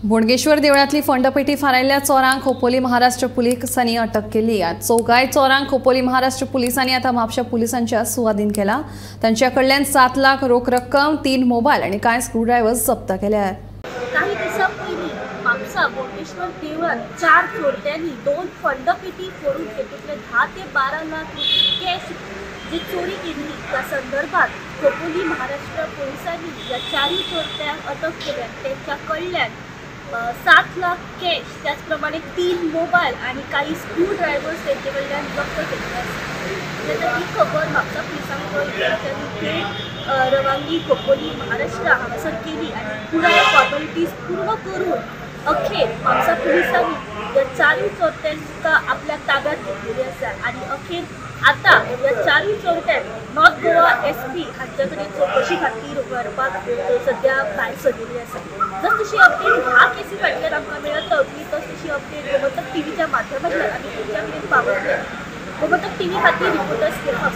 बोडगेश्वर देवळांतली फंडपेटी फारायल्ल्या चोरांक खोपोली महाराष्ट्र पुलिसांनी अटक केली। चौगाय चोरांक खोपोली महाराष्ट्र पुलिसांनी आता म्हापशा पुलिसांच्या सुवादीन केला। तांच्या कडल्यान 7 लाख रोख रक्कम, 3 मोबाईल आणि कांय स्क्रूड्रायव्हर्स जप्त केल्यात। काही दिवसां पयलीं म्हापसा बोडगेश्वर देवळांत 4 चोरट्यांनी 2 फंडपेटी फोडून तातूंतले 10 ते 12 लाख रुपये कॅश जी चोरी केली त्या संदर्भात खोपोली महाराष्ट्र पोलिसांनी ह्या 4 चोरट्यांक अटक केल्या। त्यांच्या कडल्यान 7 लाख कॅश, त्याचप्रमाणे 3 मोबाईल आणि काही स्क्रू ड्रायव्हर्स त्यांचे कडल्यान जप्त केल्ले आसा। तेन्ना ही खबर म्हापसा पुलिसांक कळ्ळी तांच्यांनी थेट रवानगी खोपोली महाराष्ट्र हांगासर केली आनी पुराय फॉर्मेलिटीज पूर्ण करून अखेर म्हापसा पुलिसांनी ह्या 4 चोरट्यांका आपल्या ताब्यात घेतलेली आसा आनी अखेर आता ह्या 4 चोरट्यांक नॉर्थ गोवा SP हांचे कडेन चवकशी खातीर व्हरपाक सद्या भायर सरलेली आसा। जस तशी अपडेट ह्या केसी फाटल्यान आमकां मेळत रावतली तस तशी अपडेट गोमंतक टीव्हीच्या माध्यमांतल्यान आमी तुमच्या मेरेन पावयतले। गोमंतक टीव्ही खातीर रिपोर्टर स्नेहा.